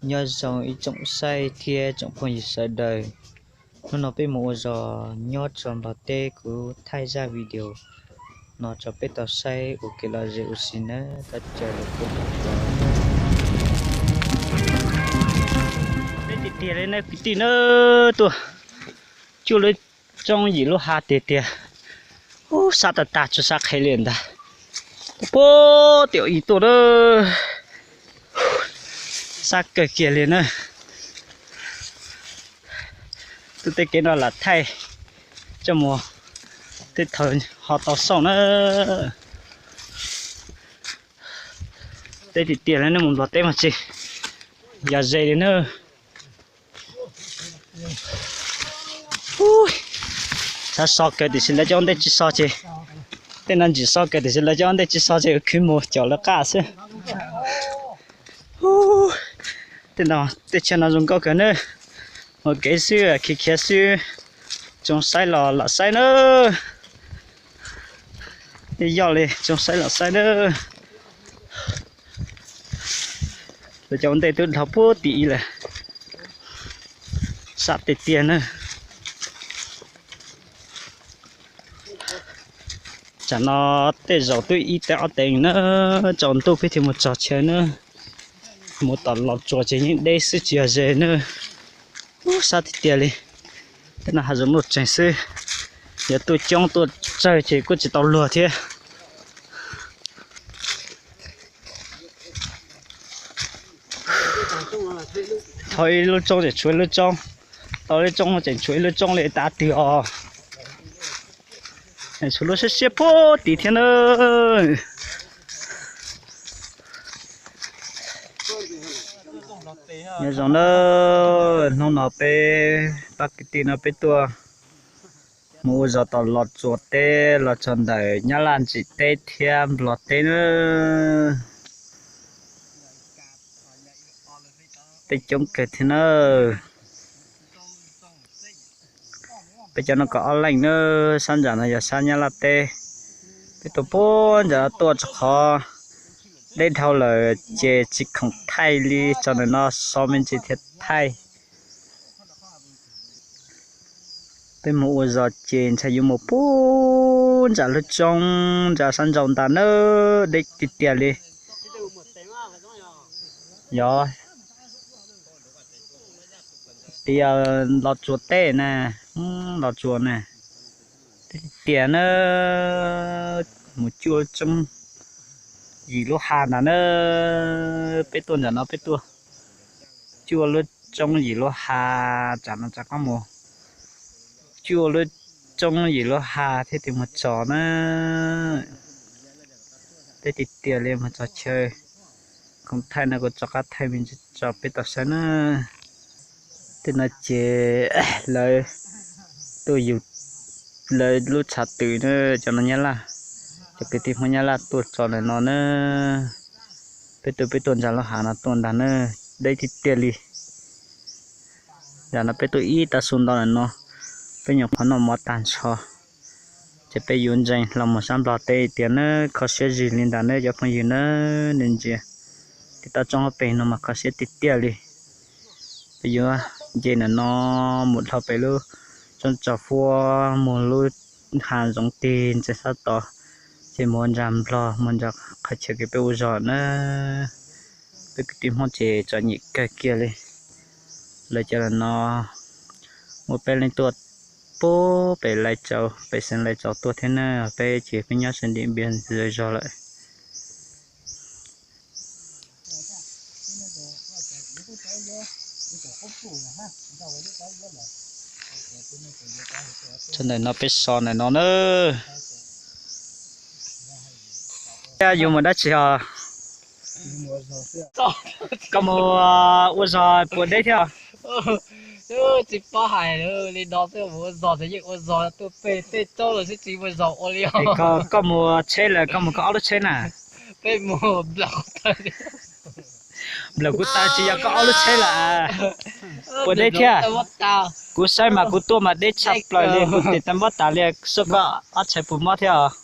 Nyob zoo ib tsoom saib thiab tsoom phooj ywg sawv daws. Hnub no peb mus ua zog nyob rau Nplog teb, kuv thaij zaj video no rau peb tau saib ua kev lom zem ua si nawb. Tab caw los kuj peb tiag tiag li na kwv tij na, tuaj cuaj lub roob yim lub hav tiag tiag. Ub, sab tag tag tsuas sab qhe li ntag. Puag tim i tuaj na, sab kawg kiag li na. Tus tej kev no lam thaij coj mus tej thaum ho tau xauj na. Teb tiag tiag li, nej mus Nplog teb mas tsis yog ze li na. Sab so kawg tiam sis lawv cov ua ntej tsis so ces, tej no ntsim so kawg tiam sis lawv cov ua ntej tsis so ces khwv mus caum lawv qaj xwb. Tej no, tej chaw no zoo nkauj kawg na. Ua kev xwb khiav khiav xwb, tsoom saib los lam saib na. Yog li tsoom saib lam saib na. Lawv cov ua ntej twb dhau puag tim i lawm, sab tiag tiag na. Tsam no tej zaum twb ib teev ob teev na, tsaus ntuj peb thiaj mus txog chaw na. Mus tom Los Tsuas ces yeej deb xwb tsis yog ze na. Ub, sab tiag tiag li. Tej no hav zoov nuj tseeg xwb, yog tuaj coob tuaj tsawg ces kuj tsis tau luag thiab. Tau ib lub roob tseem tshuav ib lub roob, tau lub roob tseem tshuav ib lub roob li tas twg os. Tshuav lub siab siab puag tid thiab na. Nyob zoo na, hnub no peb pab kwv tij no peb tuaj mus ua zog tom Los Tsuas teb los txog ntawm Nyab Laj ntsim teb thiab Nplog teb na. Peb coob kawg thiab na. Peb cov no kaum ob leej na, sab nram no yog sab Nyab Laj teb. Peb tuaj puag nram no tuaj rau qhov deb dhau lawm ces tsis khoom thaij li, tso ntawm no so me ntsis thiaj thaij. Peb mus ua zog ces ntshai yuav mus puag nram lub roob nram sab nraud ntag na, deb tiag tiag li. Yog tias Los Tsuas teb na, Los Tsuas na, tiag tiag na, mus cuaj lub roob yim lub hav ntag na. Peb tuaj nram no peb tuaj cuaj lub roob yim lub hav, tsam no tsam qab mus cuaj lub roob yim lub hav thiab tig mus txog na. Deb tiag tiag li mus txog chaw. Khoom thaij no kuv rov qab thaij me ntsis tso peb tau saib na. Tej no ces lawv tuaj yug lawv lub tshav twm na, cov no Nyab Laj, cov kwv tij Hmoob Nyab Laj tuaj tso ntawm no na. Peb tuaj peb tuaj nram lub hav no tuaj ntag na, deb tiag tiag li. Yam no peb tuaj ib tag su ntau lawm no, peb nyuam qhuav noj mov tag nrho, ces peb yuav ntsees los mus sab Nplog teb tiag na. Kho siab zig li ntawd na cov phooj ywg na, nej ntsia. Tig toj roob ob peg no mas kho siab tiag tiag li. Peb yuav nce ntawm no mus dhau pem lub roob Tso Fuab mus lub hav zoov tig ntsia sab tod, ces mus ua ntsa Nplog mus ntsa qhov chaw kev peb ua zog na. Peb kwv tij Hmoob ces txom nyem kawg kiag li. Lawv cov no muaj peb leej tuaj puag pem Lais Tsaus, pem xeev Lais Tsaus tuaj thiab na, peb ces peb nyob sab Ntiam Npias zog zog lawm. Txog ntawm no peb so ntawm no na. Yuav mus dab tsi os? Koj mus ua zog puas deb thiab? Tsis paub hais li no xwb, mus ua zog ces yeej ua zog tuaj pem tej roob lawm xwb tsis ua zog ua li os. Koj mus tsheb lawm, koj mus koj ob lub tsheb na? Peb mus nplawm kuv taw, nplawm kuv taw tsis yog koj ob lub tsheb lawm. Puas deb thiab? Kuv saib mas kuv tuaj mas deb tshaj plaws li, kuv tes tau npab tas li, xyov koj ob tsheb puas mob thiab os.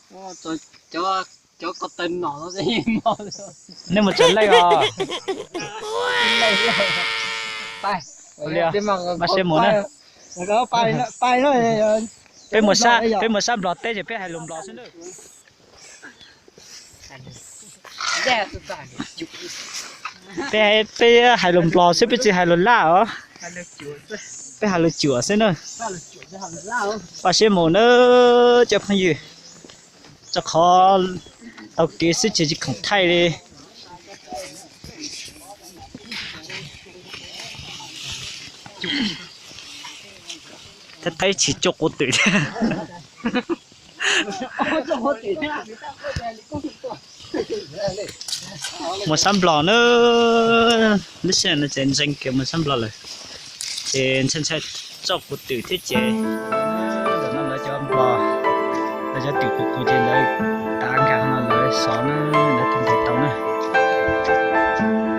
Cov Nej mus tsaws leej os. Pab seb mus na. Peb mus sab Nplog teb ces peb hais lus Nplog xwb na. Peb, peb hais lus Nplog xwb, peb tsis hais lus Laj os. Peb hais lus cuam xwb na. Pab seb mus na cov phooj ywg. Rau qhov tau kev xwb ces tsis khoom thaij li. Thaij thaib tsis cuaj qub twm. Mus sab Nplog na, lub sij hawm no ces ntseeg kev mus sab Nplog lawm, ces ntshai ntshai txoj qub twm thiab ces. Tam no lawv cov Nplog, lawv cov twm qus qus ces lawv tav nkag no lawv xov na, lawv thiaj ntes tau na.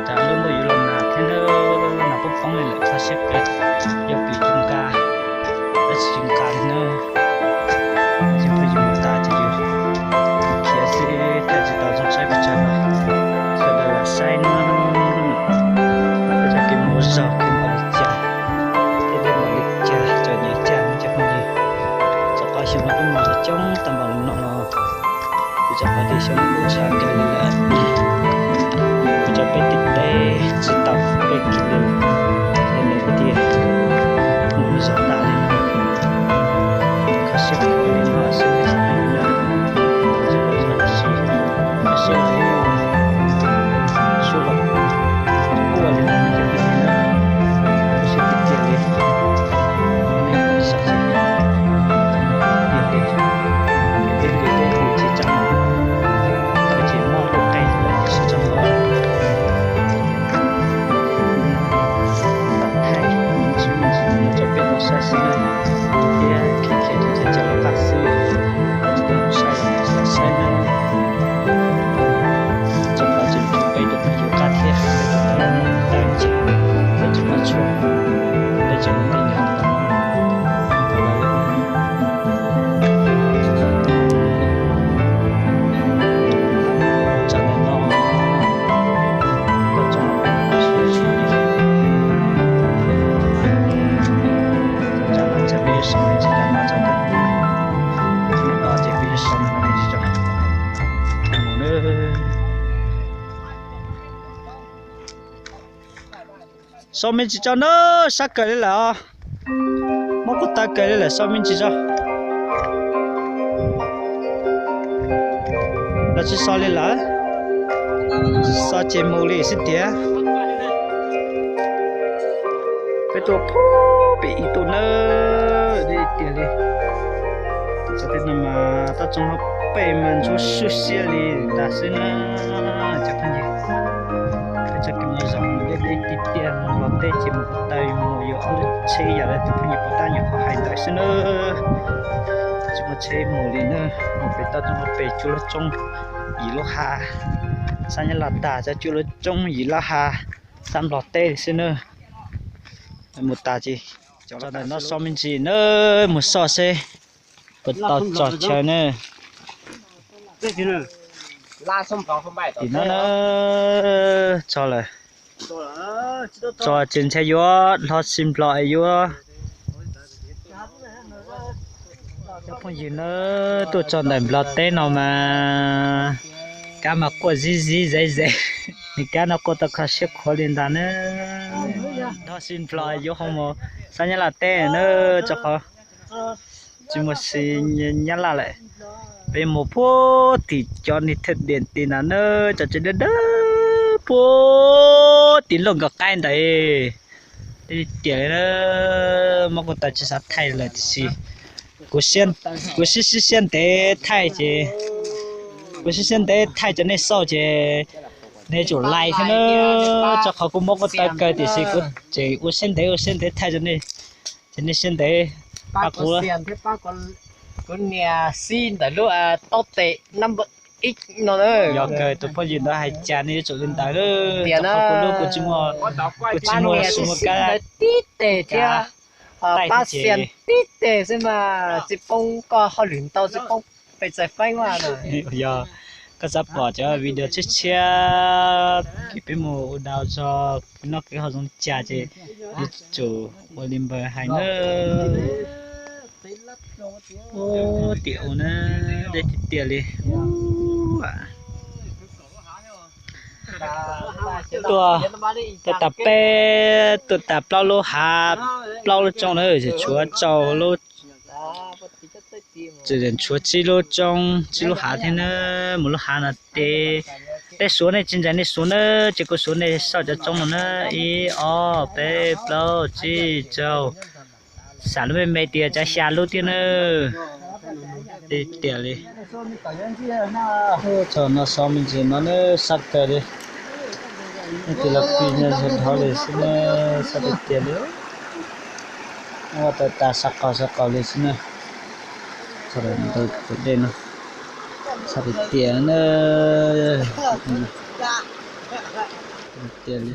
Cas lub ntuj yuav los nag thiab na, nag poob poob li lawm, qhov siab kawg, yog twm tsis nqa, tab sis tsis nqa li na. Yog peb yuav mus tas ces yus khiav xwb, thaij tsis tau txog saib pes tsawg no. Sawv daws lam saib na, peb cov kev mus zog kev npaum li cas, thiab peb npaum li cas, txom nyem cas no cov phooj ywg. Rau qhov xyoo no peb mus zog coob tag npaum li no los, kuv rau qhov tias xyoo no kuj tshav kawg li lawm. Kuv cov peb tim teb tsis tau peb kiv li, yog li kuv tias mus zog tas li no. Kho siab kawg li no xwb, kuv cov peb zog tsis kho siab li, suab los quaj li no, cov peb tim na, kho siab tiag tiag li. Nej zam txim, tiag tiag, kev peb li peb hu tsis tsa, tau ces mob lub qe lawm tiam sis tso qhov thaij tsis muaj tsis muaj tsis muaj rau peb tau saib xwb na, thiab khiav khiav cov cov los qab xwb, tsis tau saib los saib na. Tso qhov tseem tsum peb rau peb yuav qab thiab, peb rau tau tau ntshe peb tseem los tshuaj, peb tseem los tej nyuag tau no. Tsam no, tsam no peb yuav so me ntsis no, tsam no ces peb yuav so me ntsis tso. So me ntsis tso na, sab kawg li lawm os. Muab kuj taw kawg li lawm, so me ntsis tso. Los tsis so li lawm, tsis so ces mus li xwb tiag. Peb tuaj pub pem ib tug nawb, deb tiag li. Txog tej no mas toj roob hauv pes mas ntsuab swb siab li ntag xwb na. Cov phooj ywg, peb txoj kev mus zog deb deb tiag tiag, mus Nplog teb ces mus ko taw mus yuav ob lub tsheb yam li tus phooj ywg pom tab nyuam qhuav hais ntawd xwb na. Tsis muaj tsheb mus li na, mus pem toj roob hauv pes cuaj lub roob yim lub hav, sab Nyab Laj tag cov cuaj lub roob yim lub hav, sab Nplog teb li xwb na. Mus tas ces tso ntawm no so me ntsis na, mus soj seb puas tau tso chaw na. Tim no na, tso lawm. Tso ces ntshai yuav hlo si Nplog es yuav. Cov phooj ywg na, tuaj tso ntawm Nplog teb no mas kab mas quaj zib zib zeb zeb, nws kab no quaj tau kho siab khuav li ntag na. Hlo si Nplog yuav ho mus sab Nyab Laj teb na, rau qhov tsis muaj si Nyab Laj lawm. Peb mus puag tim cov niag thaj diam tim ntawd na, cov tsev dawb dawb puag tim luaj nkawd qaib ntawd. Deb tiag li na, muab kuj taw tsis xav thaij lawm tiam sis kuv, kuv sib sib siab ntev thaij ces, kuv sib siab ntev thaij rau nej xauj ces nej tsum like thiab na. Rau qhov kuv muab kuj taw kawg tiam sis kuv tseem ua siab ntev ua siab ntev thaij rau nej, ces nej siab ntev pab kuv. Kuv nias xib ntawm lub taub tes number ib no. Yog kawg tus phooj ywg ntawd hais cas nej yuav tsum li ntawd. Tias na, kuv lub kuv tsis muaj, kuv tsis muaj su kab tib teg thiab, pab xias tib teg xwb mas tsis poob koj hauj lwm ntau, tsis poob pes txais feeb na. Yog Koj xav pom cov video tshiab tshiab kev peb mus ua dau tso, kev noj kev haus zoo li cas ces yuav tsum ua li npawg hais nawb. Ub, tiam u na, deb tiag tiag li. Tuaj, tuaj tas peb, tuaj tas plaub lub hav, plaub lub tsoob na, tshuav tsau lub, tshuav tsib lub tsoob tsib lub hav thiab na. Mus lub hav no ces tej suav nej tsis ntseeg nej suav na, ces kuv suav nej saib cov tsoob no na, ib ob peb plaub tsib rau, xam lub me me tias tsav xya lub thiab na. Tiag tiag li. Thaum no so me ntsis no na sab kawg li. Nej tus los pis nyob dhau li xwb na, sab tiag tiag li. Ua tau tas sab qaug sab qaug li xwb na. Thaum ntawd tus dej no sab tiag tiag na, tiag li.